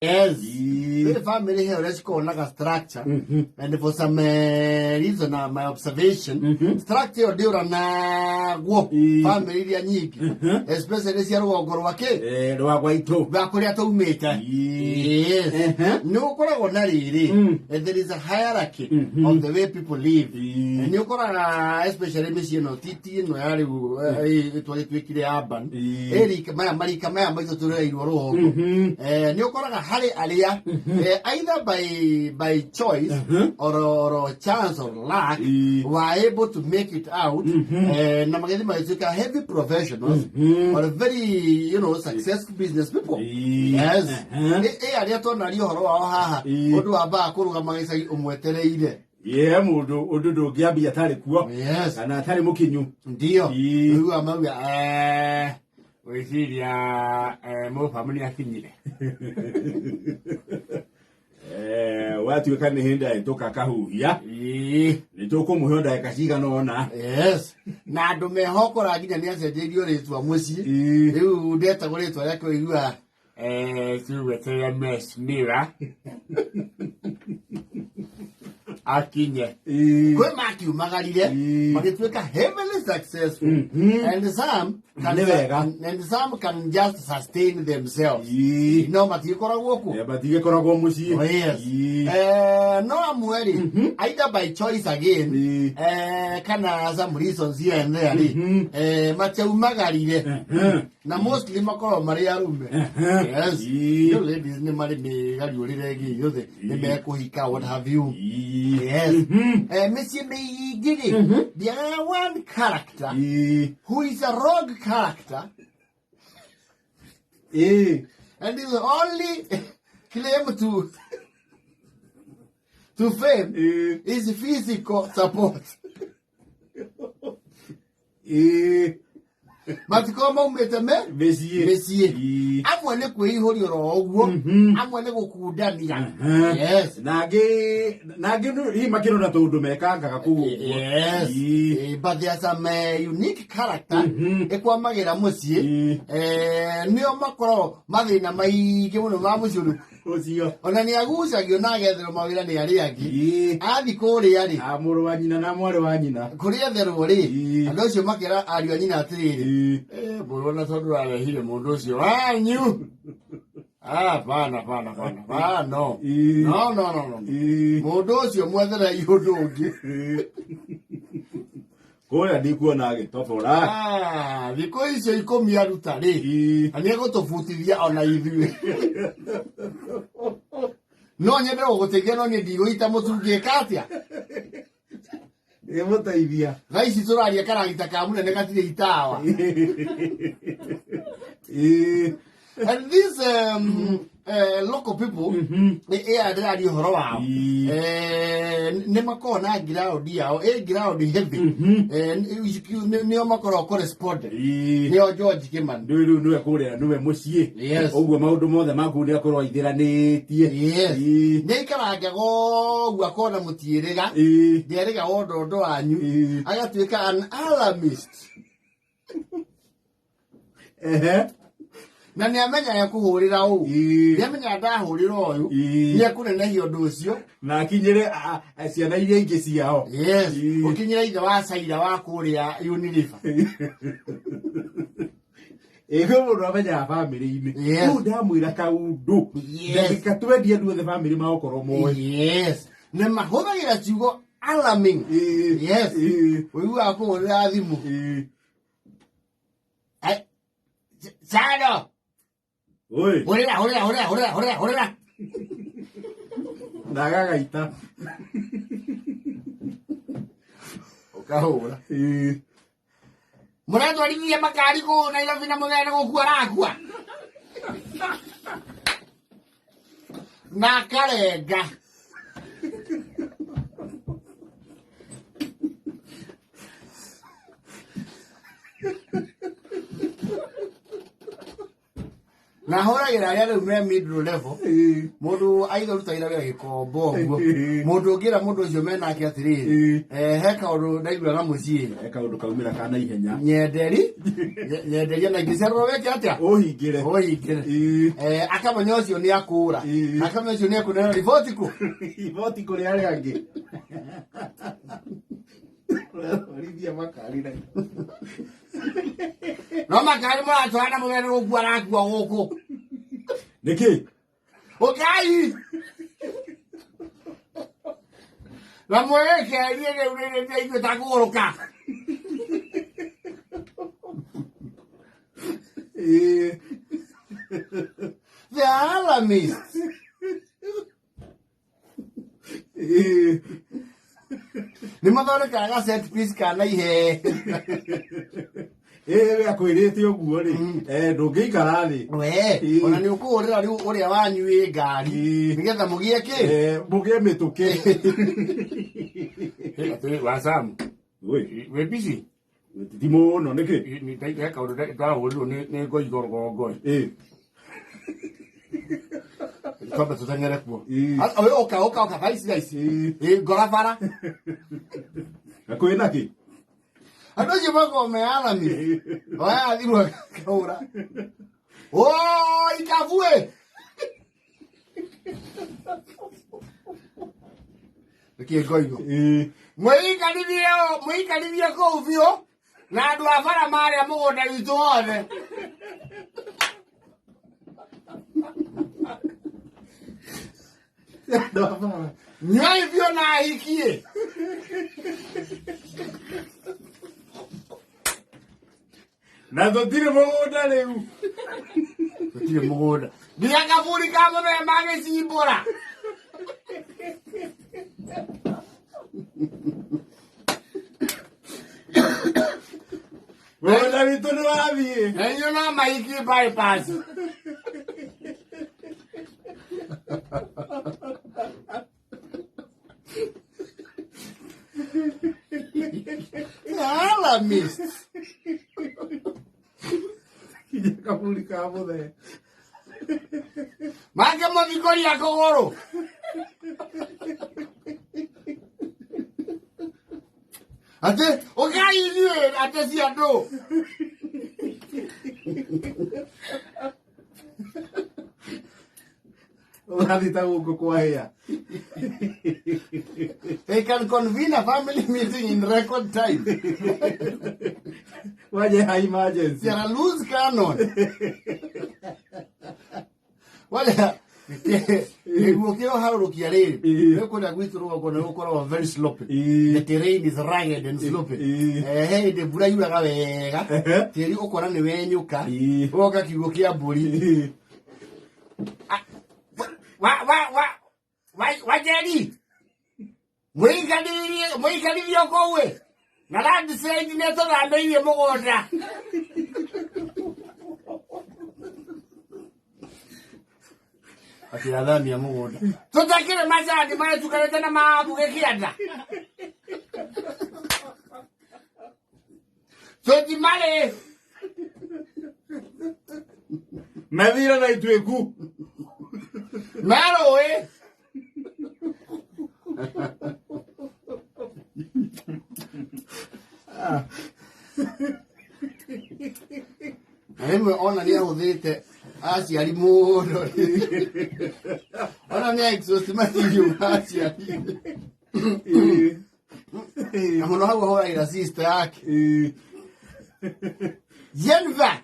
Yes. Ii. Rĩrĩ family he ũrĩa cikoragwo na ga structure and for some reason my observation structure ĩyo ndĩũranagwo Ii. family iria nyingĩ especially cia rũgongo rwa kĩ Eh, rwa gwaitũ. rwa kũrĩa tũumĩte. Ii. Yes. Ehe. Nĩ gũkoragwo na rĩrĩ there is a hierarchy of the way people live. Ii. Nĩ ũkoraga especially mĩciĩ ĩno ti ĩno ya rĩu twagĩtuĩkire urban. Ii. Ĩrika maya marika maya maitũ tũrereirwo rũgongo. Nĩ ũkoraga harĩ arĩa either by choice or chance or luck Ii. were able to make it out na magĩthiĩ magĩtuĩka heavy professionals or very successful business people. Ii. Yes. Ehe. Ĩ arĩa twonaria ũhoro wao haha Ii. ũndũ wambaga kũrũgama gĩcagi ũmwetereire. Ye mũndũ ũndũ ndũngĩambia atarĩ kuo. Yes. Kana atarĩ mũkinyu. Ndio. Ii. Ũiguaga mauga gwĩciria mũbamu nĩ akinyire. Eh, watuĩka nĩ hĩndĩ ahĩtũka kahuhia. Ii. Nĩ tũkũmũhe ndagĩka cigana ũna. Yes. Na andũ mehokora nginya nĩ acenjeirio rĩtwa mũciĩ. Ii. Rĩu ndetagwo rĩtwa rĩake ũigua tũgweterera mheshimiwa akinye. Ii. Kwĩ makiumagarire Ii. magĩtuĩka heavily successful and some can Nĩ wega. and some can just sustain themselves. Ii. No matigĩkoragwo kuo. Eh, matigĩkoragwo mũciĩ. Oh, yes. Ii. No amwe rĩ either by choice again Ii. kana some reasons here and there rĩ matiaumagarire na mostly makoragwo marĩ arume. Yes. Ii. Rĩu ladies nĩ marĩ mĩgariũrĩre ĩngĩ yothe nĩ mekũhika what have you. Ii. Yes. Mĩciĩ mĩingĩ rĩ ndiagaga one character Ii. who is a rogue character Ii. and his only claim to fame Ii. is physical support. Ii. Matikorwo maumĩte me Mĩciĩ. mĩciĩ. Ii. Amwe nĩ kwĩihũria oro ũguo, amwe nĩ gũkundania. Yes. Na angĩ na angĩ hihi makĩrona tũndũ mekangaga kũu ũguo. Yes. Ii. But there's some unique character ĩkwamagĩra mũciĩ. Ii. Nĩo makoragwo mathĩna maingĩ mũno ma mũciĩ ũrĩkũ. Ũcio. Ona nĩ agucagio na agetherwo mawĩra nĩ arĩa angĩ. Ii. Athiĩ kũrĩa rĩ, A mũrũ wa nyina na mwarĩ wa nyina. kũrĩa etherwo rĩ, Ii. andũ acio makera ariũ a nyina atĩrĩrĩ, Ii. Mũrũ tondũ arehire mũndũ ũcio wanyu. Ah, pana pana pana pana no. Ii. No no no no. Ii. Mũndũ ũcio mwetherei ũndũ ũngĩ. Kũrĩa ndikuona agĩtobora. Ah, thikũ icio 10 aruta rĩ, Ii. na nĩ egũtũbutithia ona ithuĩ. No nyende gũgũteithia no niĩ ndigũita mũtu ngĩka atĩa? Ĩmũteithia. Thaa ici tũraria karagita ka mũnene gatirĩ itawa. Ii. And these local people ĩ ndĩraria ũhoro wao. Ii. Nĩ makoragwo na ground yao ĩ ground heavy. Nĩo makoragwo correspondent. Ii. Nĩo George Kimani. Rĩu rĩu nĩwe kũrĩa nĩwe mũciĩ. Yes. Ũguo maũndũ mothe maku nĩ akorwo aithĩranĩtie. Yes. Ii. Nĩ aikarangaga ũguo akona mũtiĩrĩga. Ii. Ndierĩga wondondo wanyu. Ii. Agatuĩka an alarmist. Ehe. Na nĩ amenyaga kũhũrĩra ũũ. Ii. Nĩ amenyaga ndahũrĩra ũyũ. Ii. Nĩ ekũnenehia ũndũ ũcio. Na akinyĩre ciana iria ingĩ ciao. Yes. Ii. Ũkinyĩra ithe wa Caira wa kũrĩa Unilever. Ĩ kwĩ mũndũ amenyaga bamĩrĩ-inĩ. Yes. Rĩu ndamwĩra kaũndũ. Yes. Ndagĩka twendi andũ othe bamĩrĩ magũkorwo moĩ. Yes. Na mahũthagĩra ciugo alarming. Ii. Yes. Ii. Ũiguaga kũhũrĩra thimũ. Ii. Ai, Sano, Oi. hũrĩra, hũrĩra, hũrĩra, hũrĩra, hũrĩra, hũrĩra. Na agagaita. Ũkahũra. Ii. Mũratwarithirie makari kũu Nairobi na mũthee nĩ gũkua arakua. Na akarenga. Na hũragĩra arĩa rĩu me middle level. Mũndũ aitha ũrutagĩra wĩra gĩkombo ũguo. Mũndũ ũngĩra mũndũ ũcio menake atĩrĩrĩ, he kaũndũ ndaigua na mũciĩ. He kaũndũ kaumĩra ka naihenya. Nyenderi, nyenderia na ingĩcererwo wĩke atĩa? Ũhingĩre. Ũhingĩre. Akamenya ũcio nĩ akũra. Akamenya ũcio nĩ ekũneana riboti kũ. Riboti kũrĩ arĩa angĩ. Ũratwarithia makari na No makari mũratwara na mũthenya nĩ gũkua arakua gũkũ. Nĩkĩ? Ũkai! Na mwĩkerie rĩu rĩrĩ nĩ ithuĩ ta kũgũrũka. The alarmists. Nĩ mathondekaga ga set piece ka na ihenya. Ĩĩ we akwĩrĩte ũguo rĩ, ndũngĩikara thĩ. We, ona nĩ ũkũhũrĩra rĩu ũrĩa wanyu wĩ ngari nĩgetha mũgĩe kĩ? Mũgĩe mĩtũkĩ. Wa Sam, wĩ busy? Ti mũno nĩkĩ? He kaũndũ ndahũrirwo nĩ ngoigo rũgongo. Twambe tũteng'ere kuo. Ũka ũka ũka thaa ici thaa ici. Ngora bara. Na kwĩna kĩ? Andũ acio makoragwo me arami. Oya thimũ akahũra. Oi kabue. Nĩkĩ ngoigo? Mwĩikarithie mwĩikarithie kũu biũ na andũ a bara marĩa mũgũnda witũ wothe. Nyuai biũ na ahikie. Na tũtirĩ mũgũnda rĩu. Tũtirĩ mũgũnda. Nginya kaburi ka mũthemba magĩcimbũra. Mũgũnda witũ nĩ wathiĩ. Na inyuĩ no mahikie bypass. Alarmist. Kinya kaburi ka mũthee. Make mũthikũria kũgũrũ. Atĩ ũkai ithuĩ atĩ ci andũ. Ũrathiĩ ta gũkũ kwahĩa. They can convene a family meeting in record time. Waje ha emergency. They are a loose cannon. Wale nĩguo kĩoharũrũkia rĩrĩ nĩ kũrĩa gwitũ rũgongo nĩ gũkoragwo very slopy. The terrain is rugged and slopy. He hĩndĩ mbura yuraga wega tĩri ũkona nĩ wenyũka ũgoka kiugũ kĩa mbũri. Wa wa wa wa wajeri mũikarithie mũikarithie kũu ĩ na landslide nĩ tũthamĩirie mũgũnda. Akĩathamia mũgũnda tũtakĩrĩ macani marĩa tukarĩte na mabu gĩkĩanda tũtimarĩ Methire na ituĩku. Merũĩ na rĩmwe ona nĩ ahũthĩrĩte aciari mũno, ona nĩ exhaust material aciari na mũno hau ahũragĩra sister yake Jennifer,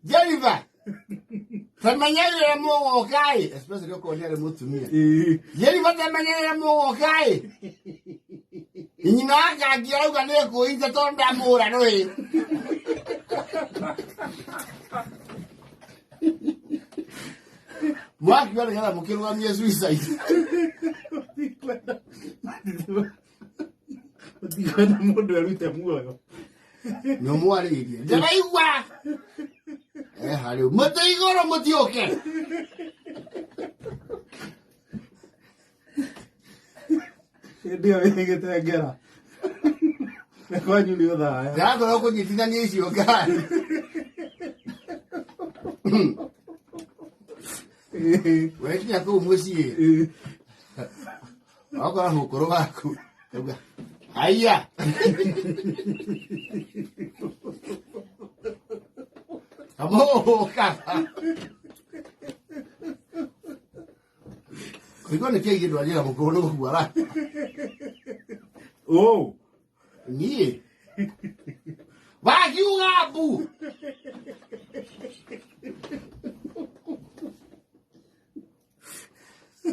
Jennifer, tamenyerere mũgũka-ĩ, especially okorwo nĩ arĩ mũtumia. Jennifer, tamenyerere mũgũka-ĩ, nyina wa kangi arauga nĩ ekũinja tondũ ndamũra rũĩ. Mwakiuga nĩgetha mũkĩrũgamie suicide. Ũtikwenda mũndũ erute muoyo. Nĩ ũmwarĩirie ndĩraigua harĩ mũtĩ igũrũ mũtiũke. Hĩndĩ ĩyo ĩgĩtengera. Na kwanyu nĩ ũthaya. Ndĩrakorwo kũnyitithania icio ngari. Wekinya kũu mũciĩ wakora mũkũrũ waku auga haiya kamũka kũigua nĩ kĩgiĩ ndwanjĩra mũkũrũ nĩ gũkua ra Oh. Niĩ wakiuga mbu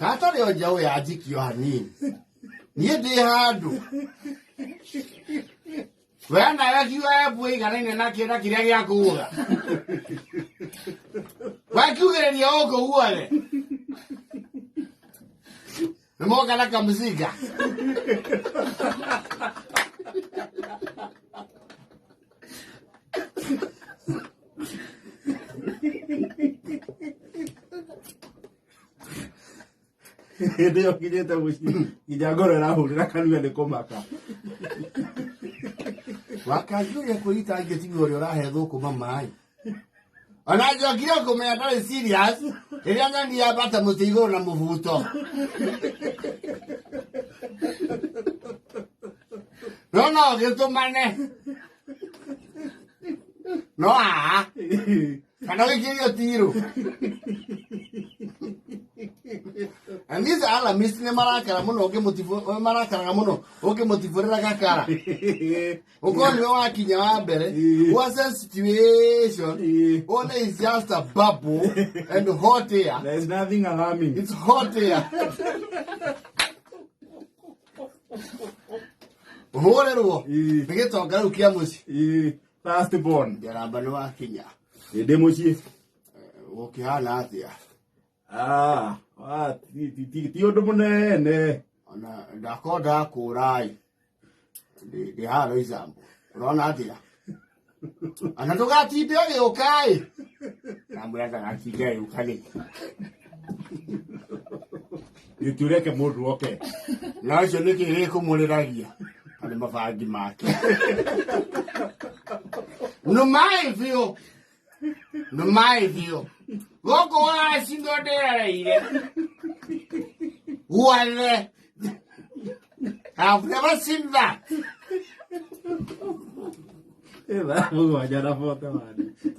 hatarĩ o njaũ ya njikio hanini niĩ ndĩ handũ we nawe kiuga embu ĩiganaine na kĩna kĩrĩa gĩa kuuga wakiugĩrĩria gũkũ guothe nĩ moka na kamũcinga. Hĩndĩ ĩyo nginyĩte mũciĩ nginya ngoro ĩrahũrĩra kanua nĩ kũmaka. Wakanjũria kwĩita ngĩtigwo ũrĩa ũrahe thũkũma maĩ ona njokire kũmenya ndarĩ serious rĩrĩa nyoni yambata mũtĩ igũrũ na mũbuto no no gĩtũmane no aa kana wĩkĩrio tirũ. And these alarmists nĩ marakara mũno marakaraga mũno ũngĩmũtibũrĩra gakara ũkorwo nĩwe wakinya wa mbere wase situation one is just a bubble and hot air. There is nothing alarming. It's hot air. Ũhũrĩrwo nĩ gĩtonga rĩu kĩa mũciĩ. First born. Njaramba nĩ wakinya. Ndĩ mũciĩ. Gũkĩhana atĩa? Ah, ah, ti ũndũ mũnene. Ona ndakorwo ndakũra-ĩ ndĩ haha Roysambu ũrona atĩa? Ona ndũgatinde ũgĩũka-ĩ. Ndamwĩra ndagatinda agĩũka nĩkĩ? Gĩtureke mũndũ oke. Na ũcio nĩkĩ gĩkũmũrĩragia? Nĩ mabangi make. Nũmai biũ. Nũmai biũ. Gũkũ wacinwo ndĩrereire. Guothe. I've never seen that. Thaa 7:41.